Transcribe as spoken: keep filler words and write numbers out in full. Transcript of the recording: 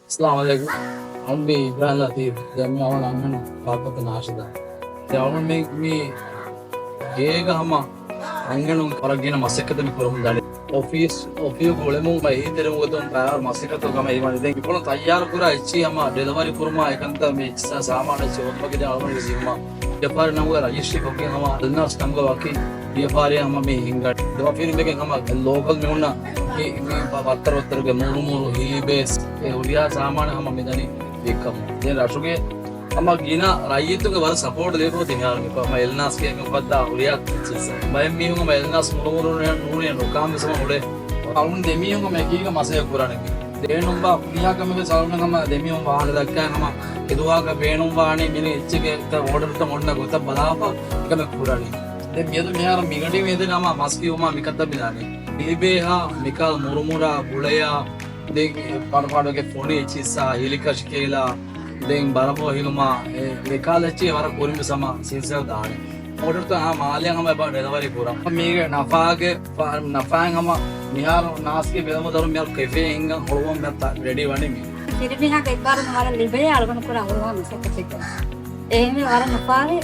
އައްސަލާމު ޢަލައިކުމް. އަޅުގަނޑު މީ އިބްރާހިމް ލަތީފް، ދެން މި އަޅުގަނޑު އަންހެނުން ފާތުމަތު ނާޝިދާ. ދެން އަޅުގަނޑު މި، މި ގޭގަ ހަމަ އަންހެނުން ވަރަށް ގިނަ މަސައްކަތެއް މި ކުރަމުން ދާނެ. އޮފީސް، އޮފީހުގަ އުޅެމުން ބައި ތެރެ އުގަތުން ބައިވަރު މަސައްކަތު ކަމަށް ހީވަނީ. ދެން މިކޮޅު ތައްޔާރު ކުރާ އެއްޗި ހަމަ ޑެލިވަރީ ކުރުމާ އެކަންތައް މި އެއްޗިއްސާ ސާމާނު އެއްޗި ހޯދުމަކީ ދެން އަޅުގަނޑުގެ ޒިންމާ. ވިޔަފާރި ނަމުގަ ރަޖިސްޓްރީ ކޮށްގެން ހަމަ އެލްނާސް ނަމުގަ ވަކި ވިޔަފާރިއެއް ހަމަ މި ހިންގަނީ. ދެމަފިރިން ވެގެން ހަމަ ލޯކަލް މީހުންނަށް މި، މި ބަ-، ބައްތަރު ބައްތަރުގެ މުރުމުރު، ހީބޭސް، އެ ހުރިހާ ސާމާނެއް ހަމަ މިދަނީ ވިއްކަމުން. ދެން ރަށުގެ ހަމަ ގިނަ ރައްޔިތުންގެ ވަރަށް ސަޕޯޓް ލިބިފަ މިހާރު މިކޮށް ހަމަ އެލްނާސްގެ މި އުފައްދާ ހުރިހާ ސިސްޓަމް. ބައެއް މީހުން ހަމަ އެލްނާސް މުރުމުރު ނޫނީ ނުކާން ވެސް ހަމަ އުޅޭ. އަޅުން ދެމީހުން ހަމަ އެކީގަ މަސައްކަތް ކުރާނެ މި. ބޭނުންވާ ހުރިހާ ކަމެއް ވެސް އަޅުން ހަމަ ދެމީހުން ވާހަކަ ދައްކާ ހަމަ އެދުވަހަކަށް ބޭނުންވާނީ މި އެއްޗެއްގެ އޯޑަރުތައް އޮންނަ ގޮތަށް ބަލާފަ އެކަމެއް ކުރާނީ. ދެން މިއަދު މިހާރު މިގަޑީ މިއަދު ހަމަ މަސް ކިޔުމާ މިކަންތައް މިދާނީ. ހީބޭހާ މިކަލް މުރުމުރާ ގުޅަޔާ ދެން ފަޑުފަޑުގެ ފޮނި އެއްޗިއްސާ ހިލިކަށި ކޭލާ ދެން ބަރަބޯ ހިލުމާ އެ، އެކާލަ އެއްޗި ވަރަށް ކުރިން ވެސް ހަމަ ސިލްސިލަ ދާނެ. އޯޑަރުތައް ހަމަ މާލެއަށް ހަމަ އެބަ ޑެލިވަރީ ކުރަން. މީގެ ނަފާގެ ފަ-، ނަފާއިން ހަމަ މިހާރު ނާސްގެ ބެލުމަ ދަރު މިހާރު ކެފޭ ހިންގަން ހޮޅުވަން މި ރެޑީ ވަނީ މި. ފިރިމީހާގެ އެއްބާރު ވަރަށް ލިބޭ އަޅުގަނޑު ކުރާ ހުޅުވާ މަސައްކަތެއް. އެހެންވެ ވަރަށް ނުފާވޭ.